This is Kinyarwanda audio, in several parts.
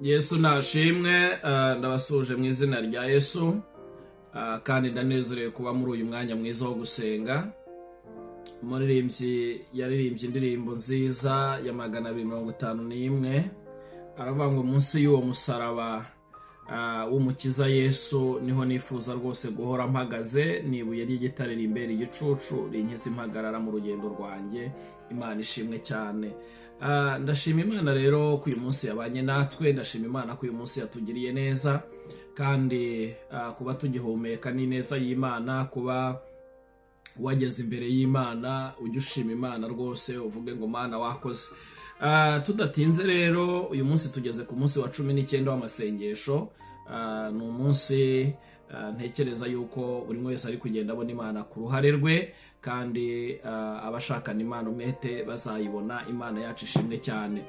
Yesu nashimwe. Ndabasuhuje mu izina rya Yesu, kandi ndanezerewe kuba muri uyu mwanya mwiza wo gusenga. Umuririmbyi yaririmbye indirimbo nziza ya 251, aravuga ngo: "Munsi y'uwo musaraba w'Umukiza Yesu niho nifuza rwose guhora mpagaze, ni ibuye ry'igitare rimbera igicucu, rinkiza impagarara mu rugendo rwanjye." Imana ishimwe cyane. Ndashima Imana rero ko uyu munsi yabanye natwe, ndashima Imana ko uyu munsi yatugiriye neza, kandi kuba tugihumeka ni neza y'Imana. Kuba wageze imbere y'Imana, ujye ushima Imana rwose, uvuge ngo: "Mana, wakoze." Tudatinze rero, uyu munsi tugeze ku munsi wa 19 w'amasengesho. Ni umunsi ntekereza yuko buri wese ari kugenda abona Imana ku ruhare rwe, kandi abashakana Imana umwete bazayibona. Imana yacu ishimwe cyane.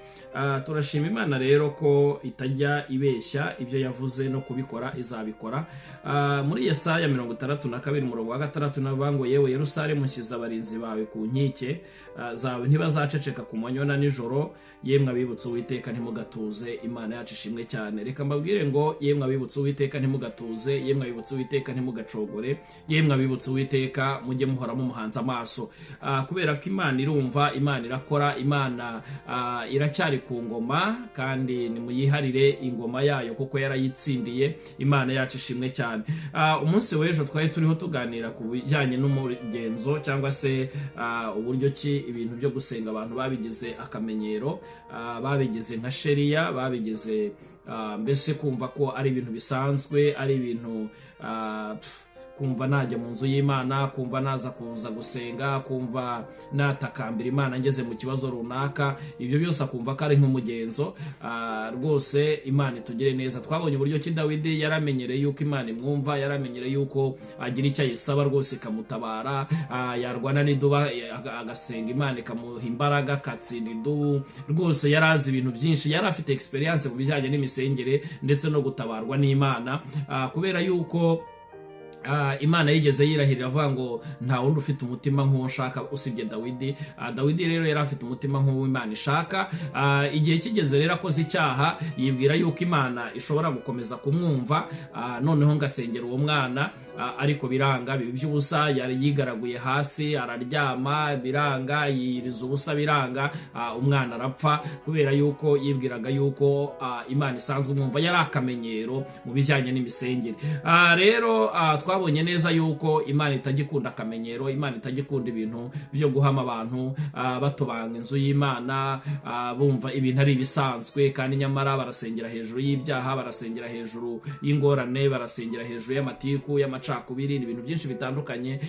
Turashima Imana rero ko itajya ibeshya, ibyo yavuze no kubikora izabikora. Muri Yesaya 62 umurongo wa 6 navuga ngo: "Yewe Yerusalemu, nshyize abarinzi bawe ku nkike zawe, ntibazaceceka ku manywa na nijoro. Yemwe abibutse Uwiteka, ntimugatuze." Imana yacu ishimwe cyane. Reka mbabwire ngo: yemwe abibutse Uwiteka, ntimugatuze. Yemwe abibutse Uwiteka, ntimugacogore. Yemwe abibutse Uwiteka, mujye muhora mumuhanze amaso. Kubera ko Imana irumva, Imana irakora, Imana iracyari ku ngoma, kandi nimuyiharire ingoma yayo kuko yarayitsindiye. Imana yacu ishimwe cyane. Umunsi w'ejo twari turiho tuganira ku bijyanye n'umugenzo cyangwa se uburyo ki ibintu byo gusenga abantu babigize akamenyero, babigize nka sheriya, babigize mbese kumva ko ari ibintu bisanzwe, ari ibintu kumva najya mu nzu y'Imana, kumva naza kuza gusenga, kumva natakambira Imana ngeze mu kibazo runaka, ibyo byose akumva ko ari nk'umugenzo. Rwose Imana itugire neza. Twabonye uburyo ki Dawidi yaramenyereye yuko Imana imwumva, yaramenyereye yuko agira icyo ayisaba rwose ikamutabara. Yarwana n'iduba agasenga Imana ikamuha imbaraga akatsinda idubu. Rwose yari azi ibintu byinshi, yari afite experience mu bijyanye n'imisengere ndetse no gutabarwa n'Imana. Kubera yuko Imana yigeze yirahirira avuga ngo: "Nta wundi ufite umutima nk'uwo nshaka usibye Dawidi." Dawidi rero yari afite umutima nk'uwo Imana ishaka. Igihe kigeze rero akoze icyaha, yibwira yuko Imana ishobora gukomeza kumwumva, noneho ngasengera uwo mwana, ariko biranga, biba iby'ubusa. Yari yigaraguye hasi araryama, biranga, yiyiriza ubusa, biranga, umwana arapfa, kubera yuko yibwiraga yuko Imana isanzwe umwumva, yari akamenyero mu bijyanye n'imisengere. Rero twabonye neza yuko Imana itajya ikunda akamenyero, Imana itajya ikunda ibintu byo guhama abantu batobanga inzu y'Imana, bumva ibintu ari ibisanzwe, kandi nyamara barasengera hejuru y'ibyaha, barasengera hejuru y'ingorane, barasengera hejuru y'amatiku, y'amacakubiri, ni ibintu byinshi bitandukanye.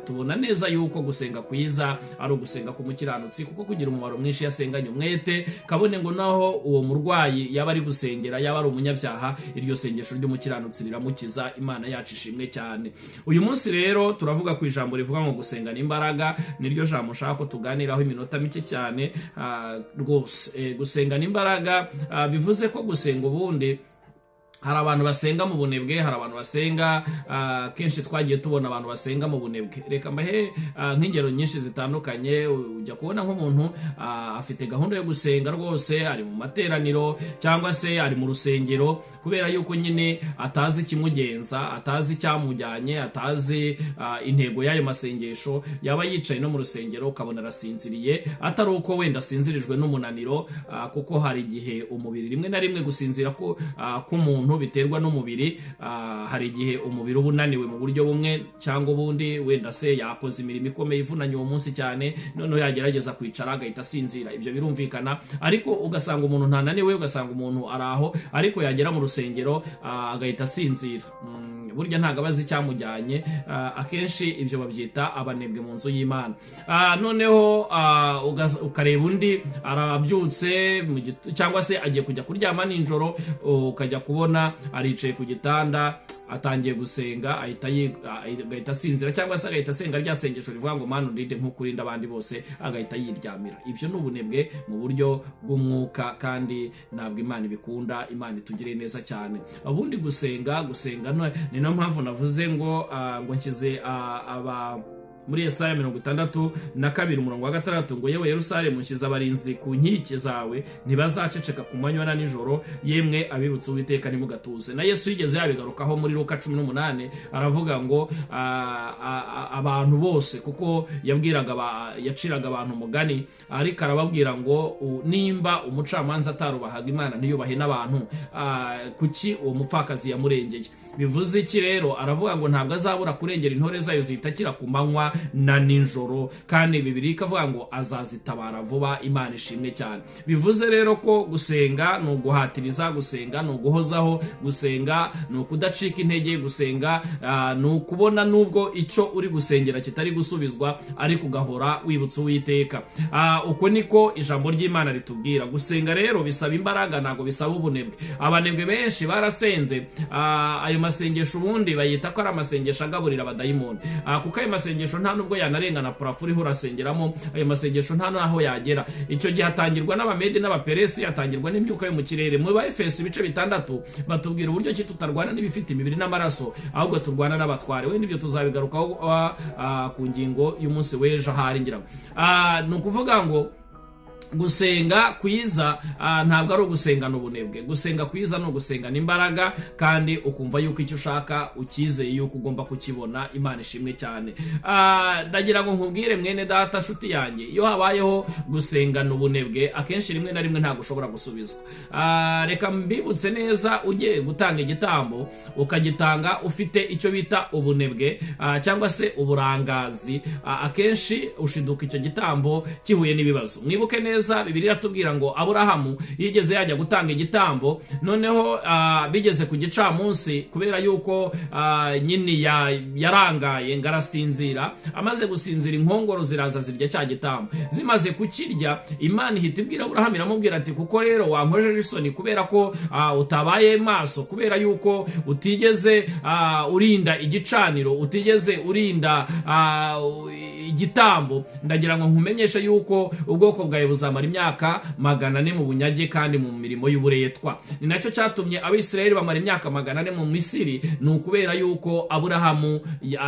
Tubona neza yuko gusenga kwiza ari ugusenga k'umukiranutsi, kuko kugira umumaro mwinshi iyo asenganye umwete, kabone ngo naho uwo murwayi yaba ari gusengera yaba ari umunyabyaha, iryo sengesho ry'umukiranutsi riramukiza. Imana yacu ishimwe cyane. Uyu munsi rero turavuga ku ijambo rivuga ngo gusengana imbaraga. Niryo jambo nshaka ko tuganiraho iminota mike cyane rwose. Gusengana imbaraga bivuze ko gusenga, ubundi hari abantu basenga mu bunebwe, hari abantu basenga, kenshi twagiye tubona abantu basenga mu bunebwe. Reka mbahe nk'ingero nyinshi zitandukanye. Ujya kubona nk'umuntu afite gahunda yo gusenga rwose, ari mu materaniro cyangwa se ari mu rusengero, kubera yuko nyine atazi ikimugenza, atazi icyamujyanye, atazi intego y'ayo masengesho, yaba yicaye no mu rusengero ukabona arasinziriye, atari uko wenda asinzirijwe n'umunaniro, kuko hari igihe umubiri rimwe na rimwe gusinzira k'umuntu biterwa n'umubiri. Hari igihe umubiri uba unaniwe mu buryo bumwe cyangwa ubundi, wenda se yakoze imirimo ikomeye ivunanye uwo munsi cyane, noneho yagerageza kwicara agahita asinzira, ibyo birumvikana. Ariko ugasanga umuntu ntananiwe, ugasanga umuntu ari aho, ariko yagera mu rusengero agahita asinzira. Burya ntabwo aba azi icyamujyanye. Akenshi ibyo babyita abanebwe mu nzu y'Imana. Noneho ukareba undi arabyutse cyangwa se agiye kujya kuryama nijoro, ukajya kubona aricaye ku gitanda atangiye gusenga, agahita asinzira, cyangwa se agahita asenga rya sengesho rivuga ngo: "Mana, undinde nk'uko urinda abandi bose", agahita yiryamira. Ibyo ni ubunebwe mu buryo bw'umwuka, kandi ntabwo Imana ibikunda. Imana itugiriye neza cyane. Ubundi gusenga ni nayo mpamvu navuze ngo nshyize aba Muri Yesaya 62 umurongo wa 6 ngo: "Yewe Yerusalemu, nshyize abarinzi ku nkike zawe, ntibazaceceka ku manywa na nijoro. Yemwe abibutse Uwiteka, ntimugatuze." Na Yesu yigeze yabigarukaho muri Luka 18, aravuga ngo abantu bose, kuko yabwiraga yaciraga abantu umugani, ariko arababwira ngo nimba umucamanza atarubahaga Imana, ntiyubahe n'abantu, kuki uwo mupfakazi yamurengeye? Bivuze iki rero? Aravuga ngo ntabwo azabura kurengera intore zayo zitakira ku manywa na nijoro, kandi Bibiliya ikavuga ngo azazitabara vuba. Imana ishimwe cyane. Bivuze rero ko gusenga ni uguhatiriza, gusenga ni uguhozaho, gusenga ni ukudacika intege, gusenga ni ukubona nubwo icyo uri gusengera kitari gusubizwa, ariko ugahora wibutsa Uwiteka. Uko niko ijambo ry'Imana ritubwira. Gusenga rero bisaba imbaraga, ntabwo bisaba ubunebwe. Abanebwe benshi barasenze, ayo masengesho ubundi bayita ko ari amasengesho agaburira abadayimoni, kuko ayo masengesho nta nubwo yanarengana plafond uriho urasengeramo. Ayo masengesho nta n'aho yagera. Icyo gihe atangirwa n'Abamedi n'Abaperesi, atangirwa n'imyuka yo mu kirere. Mu Baefeso ibice 6 batubwira uburyo ki tutarwana n'ibifite imibiri n'amaraso, ahubwo turwana n'abatware. Wenda ibyo tuzabigarukaho ku ngingo y'umunsi w'ejo ahari ngira ngo. Ni ukuvuga ngo gusenga kwiza ntabwo ari ugusengana ubunebwe. Gusenga kwiza ni ugusengana imbaraga, kandi ukumva yuko icyo ushaka ukizeye yuko ugomba kukibona. Imana ishimwe cyane. Ndagira ngo nkubwire, mwene data, nshuti yanjye, iyo habayeho gusengana ubunebwe, akenshi rimwe na rimwe ntabwo ushobora gusubizwa. Reka mbibutse neza: ugiye gutanga igitambo, ukagitanga ufite icyo bita ubunebwe cyangwa se uburangazi, akenshi ushiduka icyo gitambo kihuye n'ibibazo. Mwibuke neza, Bibiliya iratubwira ngo Aburahamu yigeze yajya gutanga igitambo, noneho bigeze ku gicamunsi, kubera yuko nyine yarangaye ngo arasinzira, amaze gusinzira inkongoro ziraza zirya cya gitambo. Zimaze kukirya, Imana ihita ibwira Aburahamu, iramubwira ati: "Kuko rero wankojeje isoni, kubera ko utabaye maso, kubera yuko utigeze urinda igicaniro, utigeze urinda igitambo, ndagira ngo nkumenyeshe yuko ubwoko bwawe buzamara imyaka 400 mu bunyage kandi mu mirimo y'uburetwa." Ni nacyo cyatumye Abisirayeli bamara imyaka 400 mu Misiri, ni ukubera yuko Aburahamu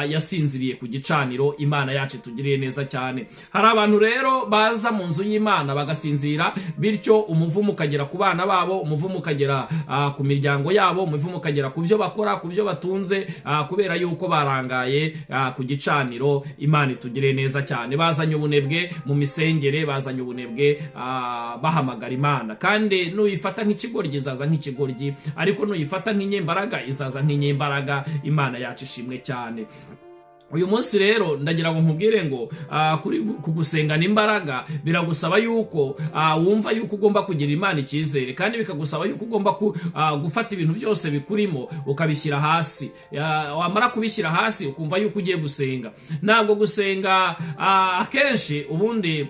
yasinziriye ku gicaniro. Imana yacu itugiriye neza cyane. Hari abantu rero baza mu nzu y'Imana bagasinzira, bityo umuvumo ukagera ku bana babo, umuvumo ukagera ku miryango yabo, umuvumo ukagera ku byo bakora, ku byo batunze, kubera yuko barangaye ku gicaniro. Imana itugiriye neza cyane. Bazanye ubunebwe mu misengere, bazanye ubunebwe bahamagara Imana. Kandi nuyifata nk'ikigoryi izaza nk'ikigoryi, ariko nuyifata nk'inyembaraga izaza nk'inyembaraga. Imana yacu ishimwe cyane. Uyu munsi rero ndagira ngo nkubwire ngo kuri kugusengana imbaraga biragusaba yuko wumva yuko ugomba kugira Imana icyizere, kandi bikagusaba yuko ugomba gufata ibintu byose bikurimo ukabishyira hasi. Wamara kubishyira hasi, ukumva yuko ugiye gusenga. Ntabwo gusenga akenshi ubundi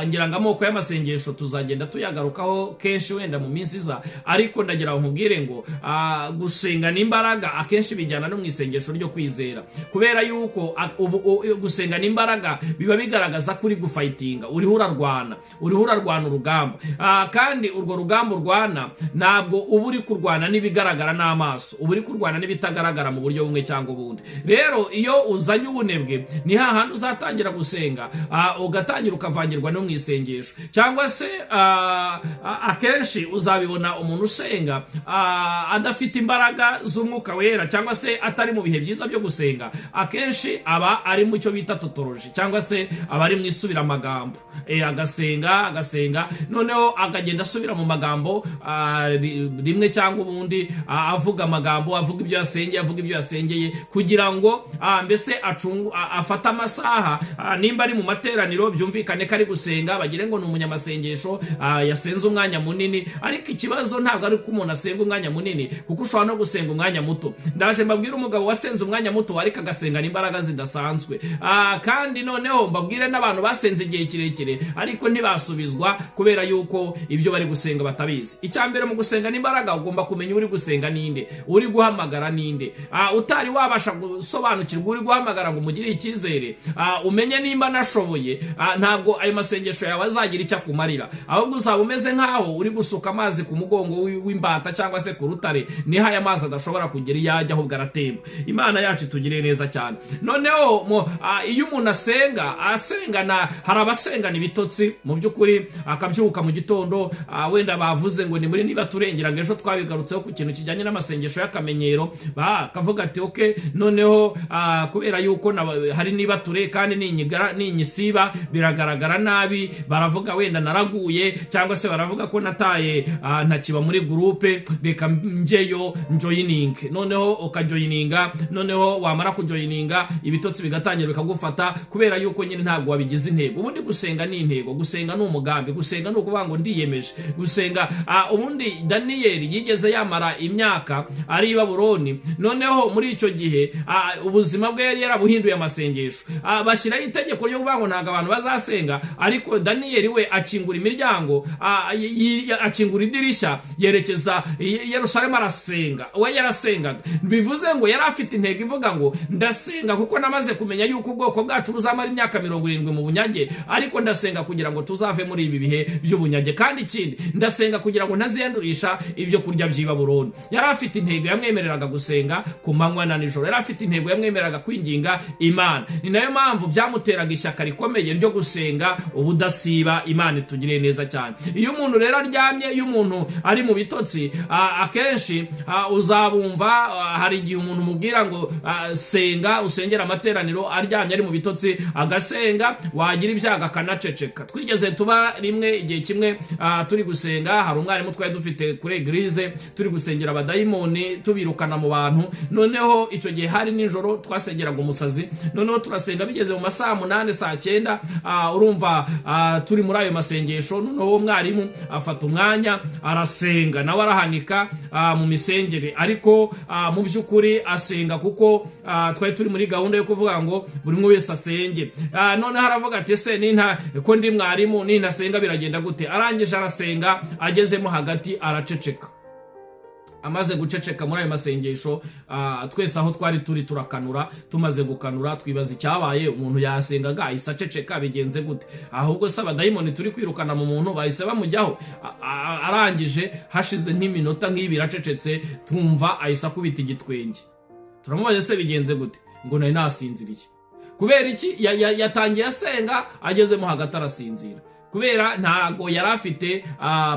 ngira ngo amoko y'amasengesho tuzagenda tuyagarukaho kenshi wenda mu minsi iza, ariko ndagira ngo nkubwire ngo gusengana imbaraga akenshi bijyana no mu isengesho ryo kwizera, kubera yuko gusengana imbaraga biba bigaragaza ko uri gufightinga, uriho urarwana, uriho urarwana urugamba. Kandi urwo rugamba urwana ntabwo uba uri kurwana n'ibigaragara n'amaso, uba uri kurwana n'ibitagaragara mu buryo bumwe cyangwa ubundi. Rero iyo uzanye ubunebwe, ni hahandi uzatangira gusenga ugatangira ukavangirwa no mu isengesho, cyangwa se akenshi uzabibona umuntu usenga adafite imbaraga z'Umwuka Wera, cyangwa se atari mu bihe byiza byo gusenga, akenshi aba ari mu cyo bita tautologie, cyangwa se aba ari mu isubiramagambo. Agasenga, agasenga, noneho akagenda asubira mu magambo rimwe cyangwa ubundi, avuga amagambo, avuga ibyo yasengeye, avuga ibyo yasengeye, kugira ngo mbese afate amasaha, nimba ari mu materaniro byumvikane ko ari gusenga, bagire ngo ni umunyamasengesho, yasenze umwanya munini. Ariko ikibazo ntabwo ari ko umuntu asenga umwanya munini, kuko ushobora no gusenga umwanya muto. Ndaje mbabwire umugabo wasenze umwanya muto ariko agasengana imbaraga zidasanzwe. Kandi noneho mbabwire n'abantu basenze igihe kirekire ariko ntibasubizwa, kubera yuko ibyo bari gusenga batabizi. Icya mbere mu gusenga n'imbaraga, ugomba kumenya uri gusenga ninde, uri guhamagara ninde. Utari wabasha gusobanukirwa uri guhamagara ngo umugirire icyizere, umenye nimba anashoboye, ntabwo ayo masengesho yawe azagira icyo akumarira, ahubwo uzaba umeze nk'aho uri gusuka amazi ku mugongo w'imbata cyangwa se ku rutare, niho aya mazi adashobora kugera iyo ajya, ahubwo aratemba. Imana yacu itugiriye neza cyane. Noneho Noneho iyo umuntu asenga asengana, hari abasengana ibitotsi mu by'ukuri, akabyuka mu gitondo, wenda bavuze ngo ni muri niba turengera ngo ejo twabigarutseho ku kintu kijyanye n'amasengesho y'akamenyero, akavuga ati: "Okay, noneho kubera yuko hari niba ture kandi ninyisiba biragaragara nabi, baravuga wenda naraguye cyangwa se baravuga ko nataye, ntakiba muri groupe, reka njyeyo njoininge." Noneho ukajoininga, noneho wamara kujoininga ibitotsi bigatangira bikagufata, kubera yuko nyine ntabwo wabigize intego. Ubundi gusenga ni intego, gusenga ni umugambi, gusenga ni ukuvuga ngo ndiyemeje gusenga. Ubundi Daniyeli yigeze yamara imyaka ari i Babuloni. Noneho muri icyo gihe ubuzima bwe yari yarabuhinduye amasengesho. Bashyiraho itegeko ryo kuvuga ngo ntabwo abantu bazasenga, ariko Daniyeli we akingura imiryango, akingura idirishya yerekeza i Yerusalemu arasenga. We yarasengaga, bivuze ngo yari afite intego ivuga ngo ndasenga kuko namaze kumenya yuko ubwoko bwacu buzamara imyaka 70 mu bunyage, ariko ndasenga kugira ngo tuzave muri ibi bihe by'ubunyage, kandi ikindi ndasenga kugira ngo ntaziyandurisha ibyo kurya by'i Babuloni. Yari afite intego yamwemereraga gusenga ku manywa na nijoro, yari afite intego yamwemereraga kwinginga Imana. Ni nayo mpamvu byamuteraga ishyaka rikomeye ryo gusenga ubudasiba. Imana itugiriye neza cyane. Iyo umuntu rero aryamye, iyo umuntu ari mu bitotsi, akenshi uzabumva, hari igihe umuntu umubwira ngo senga usengera amateraniro, aryamye ari mu bitotsi agasenga, wagira ibyago akanaceceka. Twigeze tuba rimwe igihe kimwe turi gusenga, hari umwarimu twari dufite kuri église, turi gusengera abadayimoni tubirukana mu bantu. Noneho icyo gihe hari nijoro, twasengeraga umusazi. Noneho turasenga, bigeze mu masaha 8, saa 9, urumva turi muri ayo masengesho. Noneho uwo mwarimu afata umwanya arasenga, nawe arahanika mu misengere, ariko mu by'ukuri asenga kuko twari turi muri gahunda yo kuvuga ngo buri umwe wese asenge. Noneho aravuga ati: "Ese ninta ko ndi mwarimu, nintasenga biragenda gute?" Arangije arasenga, agezemo hagati araceceka. Amaze guceceka muri ayo masengesho, twese aho twari turi turakanura. Tumaze gukanura twibaza icyabaye. Umuntu yasengaga ahise aceceka, bigenze gute? Ahubwo se abadayimoni turi kwirukana mu muntu bahise bamujyaho? Arangije hashize nk'iminota nk'ibiri acecetse, twumva ahise akubita igitwenge. Turamubaza: "Se bigenze gute?" Ngo nari nasinziriye. Kubera iki? Yatangiye asenga, agezemo hagati arasinzira, kubera ntago yari afite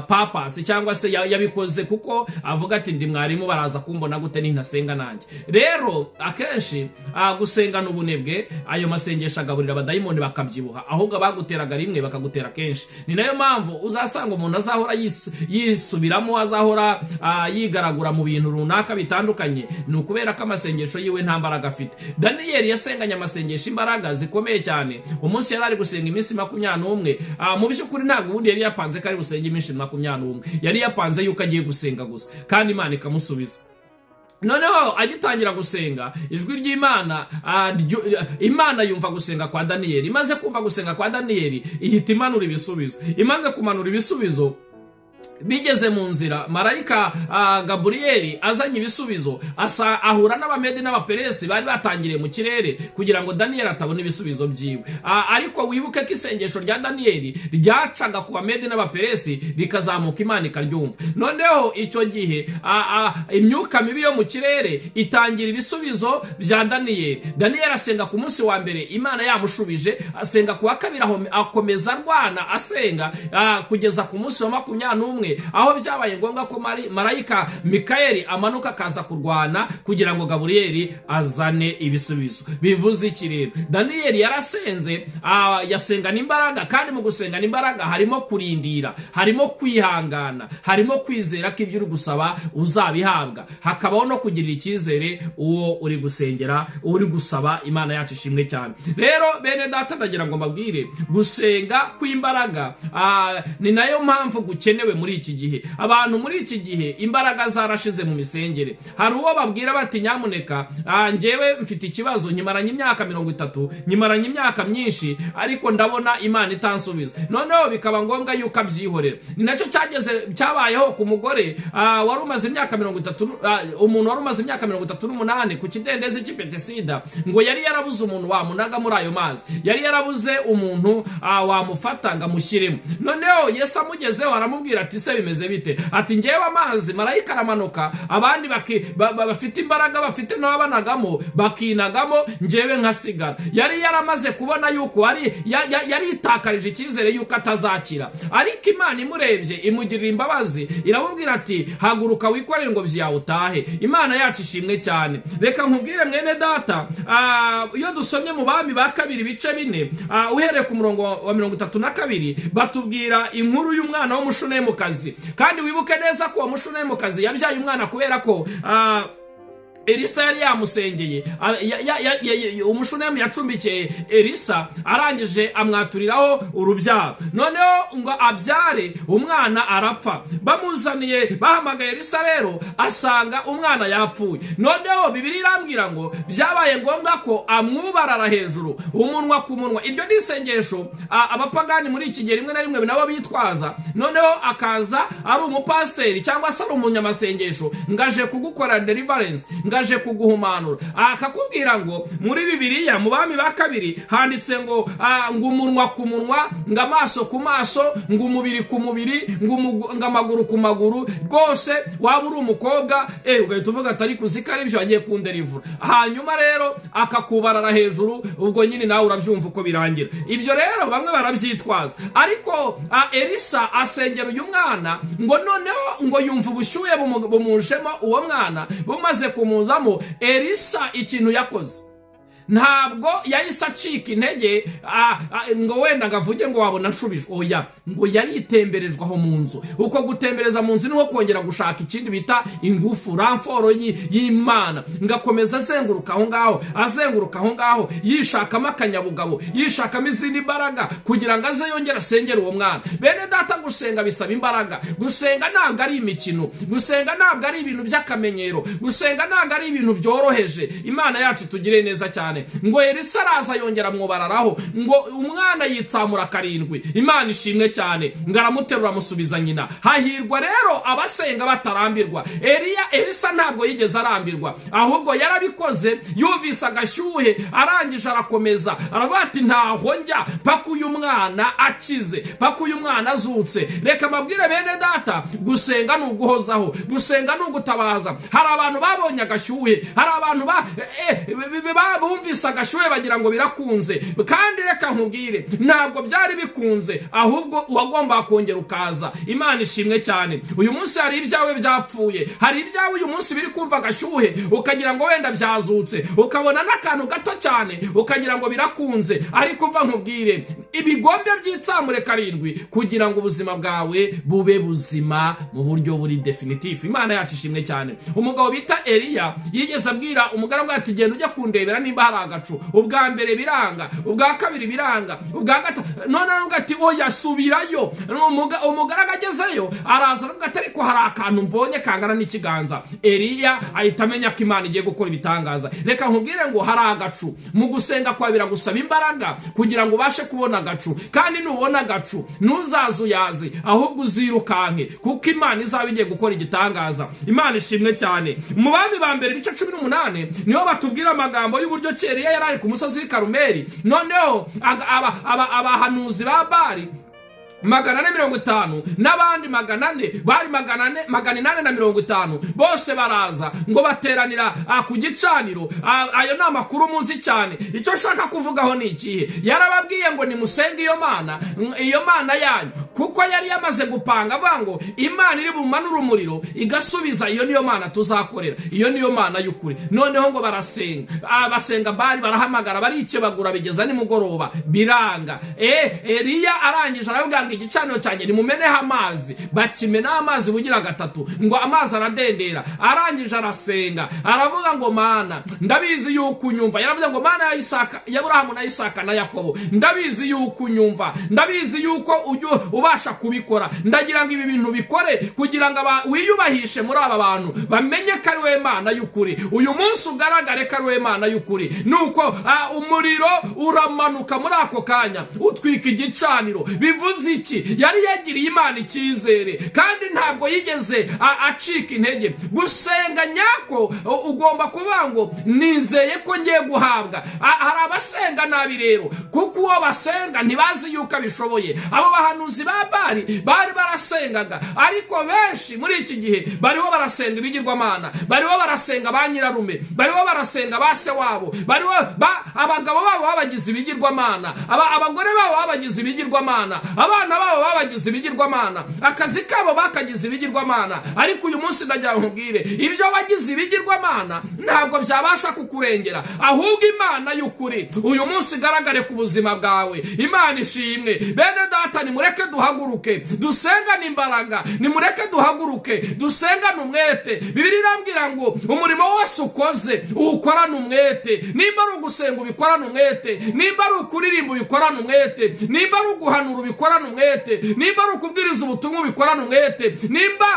purpose, cyangwa se yabikoze kuko avuga ati: "Ndi mwarimu, baraza kumbona gute nintasenga nanjye?" Rero akenshi gusengana ubunebwe, ayo masengesho agaburira abadayimoni bakabyibuha, ahubwo abaguteraga rimwe bakagutera kenshi. Ni nayo mpamvu uzasanga umuntu azahora yisubiramo, azahora yigaragura mu bintu runaka bitandukanye, ni ukubera ko amasengesho yiwe nta mbaraga afite. Daniyeli yasenganye amasengesho imbaraga zikomeye cyane. Umunsi yari ari gusenga iminsi 21, mu by'ukuri ntabwo ubundi yari yapanze ko ari busenge iminsi 21, yari yapanze yuko agiye gusenga gusa, kandi Imana ikamusubiza. Noneho agitangira gusenga, ijwi ry'Imana, Imana yumva gusenga kwa Daniyeli. Imaze kumva gusenga kwa Daniyeli ihita imanura ibisubizo. Imaze kumanura ibisubizo, bigeze mu nzira, marayika Gaburiyeli azanye ibisubizo asa ahura n'Abamedi n'Abaperesi bari batangiriye mu kirere kugira ngo Daniyeli atabona ibisubizo byiwe. Ariko wibuke ko isengesho rya Daniyeli ryacaga ku Bamedi n'Abaperesi rikazamuka, Imana ikaryumva. Noneho icyo gihe imyuka mibi yo mu kirere itangira ibisubizo bya Daniyeli. Daniyeli asenga ku munsi wa mbere, Imana yamushubije. Asenga ku wa kabiri, akomeza arwana asenga kugeza ku munsi wa 21, aho byabaye ngombwa ko marayika Mikayeli amanuka akaza kurwana kugira ngo Gaburiyeli azane ibisubizo. Bivuze iki rero? Daniyeli yarasenze, yasengana imbaraga, kandi mu gusengana imbaraga harimo kurindira, harimo kwihangana, harimo kwizera ko ibyo uri gusaba uzabihabwa, hakabaho no kugirira icyizere uwo uri gusengera, uri gusaba. Imana yacu ishimwe cyane. Rero bene data, ndagira ngo mbabwire gusenga kw'imbaraga ni nayo mpamvu gukenewe muri iki gihe. Abantu muri iki gihe imbaraga zarashize mu misengere. Hari uwo babwira bati: "Nyamuneka, njyewe mfite ikibazo nkimaranye imyaka 30, nkimaranye imyaka myinshi, ariko ndabona Imana itansubiza." Noneho bikaba ngombwa yuko abyihorera. Ni nacyo cyageze cyabayeho ku mugore wari umaze imyaka 30, umuntu wari umaze imyaka 38 ku kidendezi cy'i Betesida. Ngo yari yarabuze umuntu wamunaga muri ayo mazi, yari yarabuze umuntu wamufata ngo amushyiremo. Noneho Yesu amugezeho aramubwira ati Se bimeze bite? Ati: "Ngewe amazi, marayika aramanuka, abandi bafite imbaraga, bafite n'abanagamo, bakinagamo, ngewe nkasigara." Yari yaramaze kubona yuko yaritakarije icyizere yuko atazakira, ariko Imana imurebye imugirira imbabazi, iramubwira ati: "Haguruka, wikorere ingobyi yawe, utahe." Imana yacu ishimwe cyane. Reka nkubwire, mwene data, iyo dusomye mu Bami ba Kabiri ibice 4, uhereye ku murongo wa 32, batubwira inkuru y'umwana w'Umushunemukazi. Kandi wibuke neza ko uwo Mushunemukazi yabyaye umwana kubera ko Elisa yari yamusengeye. Umushunemu yacumbikiye Elisa, arangije amwaturiraho urubyaro. Noneho ngo abyare, umwana arapfa. Bamuzaniye, bahamagaye Elisa rero, asanga umwana yapfuye. Noneho Bibiliya irambwira ngo byabaye ngombwa ko amwubarara hejuru, umunwa ku munwa. Iryo ni isengesho abapagani muri iki gihe rimwe na rimwe nabo bitwaza. Noneho akaza ari umupasiteri cyangwa se ari umunyamasengesho, ngaje kugukora deliverance, ngaje kuguhumanura, akakubwira ngo muri Bibiliya, mu Bami ba Kabiri, handitse ngo umunwa ku munwa, ngo amaso ku maso, ngo umubiri ku mubiri, ngo amaguru ku maguru. Rwose waba uri umukobwa, ugahita uvuga ati: "Ariko uzi ko ari byo, agiye kunderivura." Hanyuma rero akakubarara hejuru, ubwo nyine nawe urabyumva uko birangira. Ibyo rero bamwe barabyitwaza, ariko Elisa asengera uyu mwana, ngo noneho ngo yumva ubushyuhe bumujemo. Uwo mwana bumaze kumuzamo, Elisa ikintu yakoze, ntabwo yahise acika intege, ngo wenda ngo avuge ngo wabona nshubijwe. Oya, ngo yaritemberejwe aho mu nzu. Uko gutembereza mu nzu ni nko kongera gushaka ikindi bita ingufu, renfort y'Imana. Ngakomeza azenguruka aho ngaho, azenguruka aho ngaho, yishakamo akanyabugabo, yishakamo izindi mbaraga kugira ngo aze yongere asengere uwo mwana. Bene data, gusenga bisaba imbaraga. Gusenga ntabwo ari imikino, gusenga ntabwo ari ibintu by'akamenyero, gusenga ntabwo ari ibintu byoroheje. Imana yacu itugire neza cyane. Ngo Elisa araza, yongera amwubararaho, ngo umwana yitsamura karindwi. Imana ishimwe cyane. Ngo aramuterura, amusubiza nyina. Hahirwa rero abasenga batarambirwa. Eliya, Elisa ntabwo yigeze arambirwa, ahubwo yarabikoze, yumvise agashyuhe, arangije arakomeza, aravuga ati: "Ntaho njya paka uyu mwana akize, paka uyu mwana azutse." Reka mbabwire, bene data, gusenga ni uguhozaho, gusenga ni ugutabaza. Hari abantu babonye agashyuhe, hari abantu bumvise agashyuhe bagira ngo birakunze. Kandi reka nkubwire, ntabwo byari bikunze, ahubwo wagombaga kongera ukaza. Imana ishimwe cyane. Uyu munsi hari ibyawe byapfuye, hari ibyawe uyu munsi biri kumva agashyuhe, ukagira ngo wenda byazutse, ukabona n'akantu gato cyane ukagira ngo birakunze. Ariko uva nkubwire, ibigombe byitsamure karindwi kugira ngo ubuzima bwawe bube buzima mu buryo buri définitif. Imana yacu ishimwe cyane. Umugabo bita Eliya yigeze abwira umugaragu ati: "Genda ujya kundebera nimba hari agacu." Ubwa mbere biranga, ubwa kabiri biranga, ubwa gatatu none aravuga ati: "Oya, subirayo." Umugaragu agezeyo, araza aravuga ati: "Ariko hari akantu mbonye kangana n'ikiganza." Eliya ahita amenya ko Imana igiye gukora ibitangaza. Reka nkubwire ngo hari agacu. Mu gusenga kwawe biragusaba imbaraga kugira ngo ubashe kubona agacu, kandi nubona agacu ntuzazuyaze, ahubwo uzirukanke, kuko Imana izaba igiye gukora igitangaza. Imana ishimwe cyane. Mu Bami ba Mbere ibice 18 niho batubwira amagambo y'uburyo Eliya yari ari ku musozi w'i Karumeli. Noneho abahanuzi ba Bari 450 n'abandi 400, bari 400, 850, bose baraza ngo bateranira ku gicaniro. Ayo ni amakuru muzi cyane. Icyo nshaka kuvugaho ni ikihe? Yarababwiye ngo nimusenge iyo mana, iyo mana yanyu, kuko yari yamaze gupanga avuga ngo Imana iri bumanure umuriro igasubiza, iyo niyo mana tuzakorera, iyo niyo mana y'ukuri. Noneho ngo barasenga, basenga Bari, barahamagara, barikebagura bigeza nimugoroba, biranga. Eliya arangije aravuga ngo: "Igicaniro cyanjye nimumeneho amazi." Bakimenaho amazi bugira gatatu, ngo amazi aradendera. Arangije arasenga, aravuga ngo: "Mana, ndabizi yuko unyumva." Yaravuze ngo: "Mana ya Isaka, ya Aburahamu na Isaka na Yakobo, ndabizi yuko unyumva, ndabizi yuko ujya ubasha kubikora. Ndagira ngo ibi bintu bikore kugira ngo wiyubahishe muri aba bantu, bamenye ko ari we Mana y'ukuri. Uyu munsi ugaragare ko ari we Mana y'ukuri." Nuko umuriro uramanuka muri ako kanya, utwika igicaniro. Bivuze iki? Yari yagiriye Imana icyizere, kandi ntabwo yigeze acika intege. Gusenga nyako, ugomba kuvuga ngo: "Nizeye ko ngiye guhabwa." Hari abasenga nabi rero, kuko uwo basenga ntibazi yuko abishoboye. Abo bahanuzi ba ba Bali bari barasengaga. Ariko benshi muri iki gihe bariho barasenga ibigirwamana, bariho barasenga ba nyirarume, bariho barasenga ba se wabo, bariho abagabo babo babagize ibigirwamana, abagore babo babagize ibigirwamana, abana babo babagize ibigirwamana, akazi kabo bakagize ibigirwamana. Ariko uyu munsi ndagira ngo nkubwire, ibyo wagize ibigirwamana ntabwo byabasha kukurengera, ahubwo Imana y'ukuri uyu munsi igaragare ku buzima bwawe. Imana ishimwe. Bene data, nimureke duhaguruke dusengane imbaraga, nimureke duhaguruke dusengane umwete. Bibiliya irambwira ngo umurimo wose ukoze uwukorane umwete. Nimba ari ugusenga, ubikorane umwete. Nimba ari ukuririmba, ubikorane umwete. Nimba ari uguhanura, ubikorane umwete. Nimba ari ukubwiriza ubutumwa, ubikorane umwete. Nimba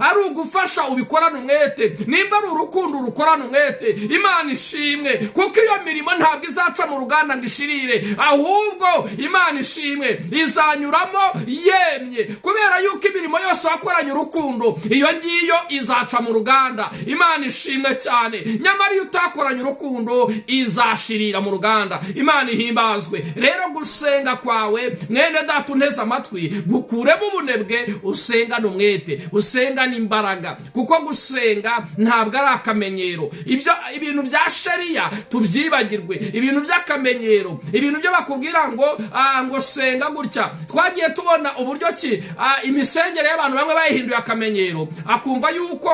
ari ugufasha, ubikorane umwete. Nimba ari urukundo, urukorane umwete. Imana ishimwe, kuko iyo mirimo ntabwo izaca mu ruganda ngo ishirire, ahubwo Imana ishimwe, izanyuramo yemye, kubera yuko imirimo yose wakoranye urukundo, iyo ngiyo izaca mu ruganda. Imana ishimwe cyane. Nyamara iyo utakoranye urukundo, izashirira mu ruganda. Imana ihimbazwe. Rero gusenga kwawe, mwene data unteze amatwi, gukuremo ubunebwe, usengane umwete, usengane imbaraga, kuko gusenga ntabwo ari akamenyero. Ibyo ibintu bya sheriya tubyibagirwe, ibintu by'akamenyero, ibintu byo bakubwira ngo senga gutya. Twagiye tubona uburyo ki imisengere y'abantu bamwe bayihinduye akamenyero, akumva yuko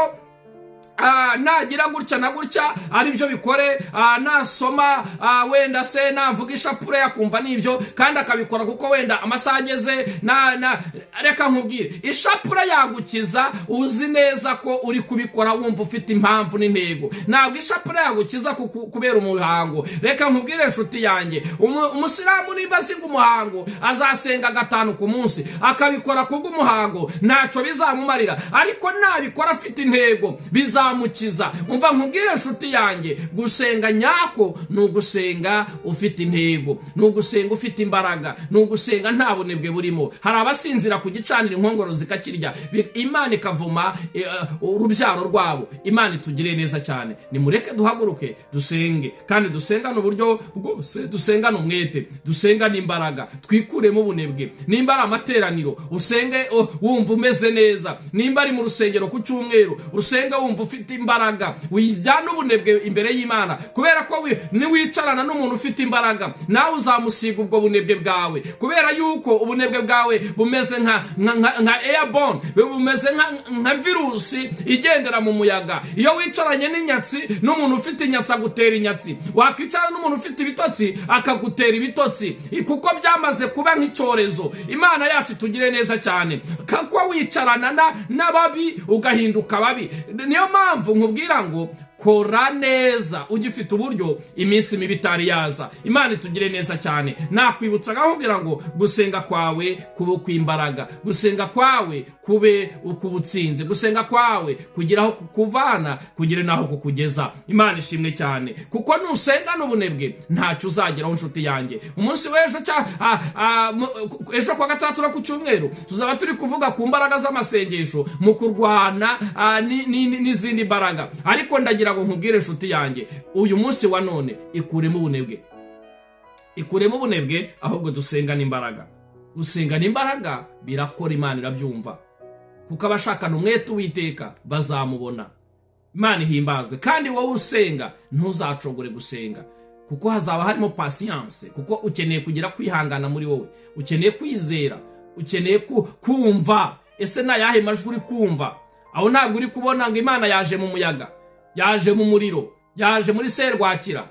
nagira gutya na gutya ari byo bikore, nasoma, wenda se navuga ishapure, akumva nibyo, kandi akabikora kuko wenda amasaha ageze na. Reka nkubwire, ishapure yagukiza uzi neza ko uri kubikora wumva ufite impamvu n'intego. Ntabwo ishapure yagukiza kubera umuhango. Reka nkubwire, inshuti yanjye, umusilamu nimba azi ngo umuhango azasenga gatanu ku munsi, akabikora kubw'umuhango, ntacyo bizamumarira. Ariko nabikora afite intego, bizamukiza. Umva nkubwire, inshuti yanjye, gusenga nyako ni ugusenga ufite intego, ni ugusenga ufite imbaraga, ni ugusenga nta bunebwe burimo. Hari abasinzira ku gicaniro, inkongoro zikakirya, Imana ikavuma urubyaro rwabo. Imana itugire neza cyane. Nimureke duhaguruke dusenge, kandi dusengane uburyo bwose, dusengane umwete, dusengane imbaraga, twikuremo ubunebwe. Nimba ari amateraniro, usenge wumva umeze neza. Nimba ari mu rusengero ku cyumweru, usenge wumva ufite imbaraga. Wijyana ubunebwe imbere y'Imana, kubera ko niwicarana n'umuntu ufite imbaraga, nawe uzamusiga ubwo bunebwe bwawe, kubera yuko ubunebwe bwawe bumeze nka airborne, bumeze nka virusi igendera mu muyaga. Iyo wicaranye n'inyatsi, n'umuntu ufite inyatsi agutera inyatsi, wakwicara n'umuntu ufite ibitotsi akagutera ibitotsi, kuko byamaze kuba nk'icyorezo. Imana yacu itugire neza cyane, kuko wicarana n'ababi ugahinduka babi. Niyo mpamvu nkubwira ngo kora neza ugifite uburyo, iminsi mibi itari yaza. Imana itugire neza cyane. Nakwibutsa nkakubwira ngo gusenga kwawe kube ukw'imbaraga, gusenga kwawe kube uk'ubutsinzi, gusenga kwawe kugira aho kukuvana, kugire n'aho kukugeza. Imana ishimwe cyane, kuko nusengana ubunebwe ntacyo uzageraho, inshuti yanjye. Umunsi w'ejo, ejo kuwa gatandatu no ku cyumweru, tuzaba turi kuvuga ku mbaraga z'amasengesho mu kurwana n'izindi mbaraga. Ariko ndagira ngo nkubwire, inshuti yanjye, uyu munsi wa none ikuremo ubunebwe, ikuremo ubunebwe, ahubwo dusengane imbaraga. Gusengana imbaraga birakora, Imana irabyumva, kuko abashakana umwete Uwiteka bazamubona. Imana ihimbazwe. Kandi wowe usenga, ntuzacogore gusenga, kuko hazaba harimo patience, kuko ukeneye kugira kwihangana muri wowe, ukeneye kwizera, ukeneye kumva. Ese ni ayahe majwi uri kumva aho? Ntabwo uri kubona ngo Imana yaje mu muyaga, yaje mu muriro, yaje muri serwakira,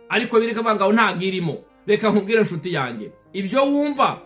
ariko biri kuvuga ngo aho ntabwo irimo. Reka nkubwire, inshuti yanjye, ibyo wumva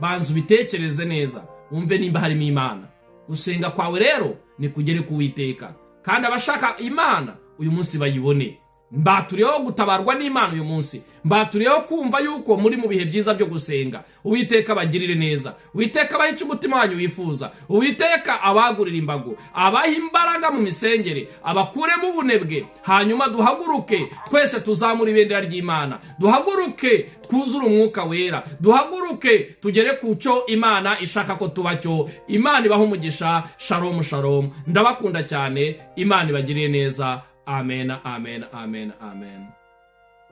banza ubitekereze neza, wumve nimba harimo Imana. Gusenga kwawe rero ni kugere ku Witeka, kandi abashaka Imana uyu munsi bayibone. Mbaturiyeho gutabarwa n'Imana uyu munsi, mbaturiyeho kumva yuko muri mu bihe byiza byo gusenga. Uwiteka abagirire neza, Uwiteka abahe icyo umutima wanyu wifuza, Uwiteka abagurira imbago, abahe imbaraga mu misengere, abakuremo ubunebwe. Hanyuma duhaguruke twese tuzamura ibendera ry'Imana, duhaguruke twuzure Umwuka Wera, duhaguruke tugere ku cyo Imana ishaka ko tuba cyo. Imana ibahe umugisha. Shalom, shalom, ndabakunda cyane. Imana ibagirire neza. Amen, amen, amen, amen.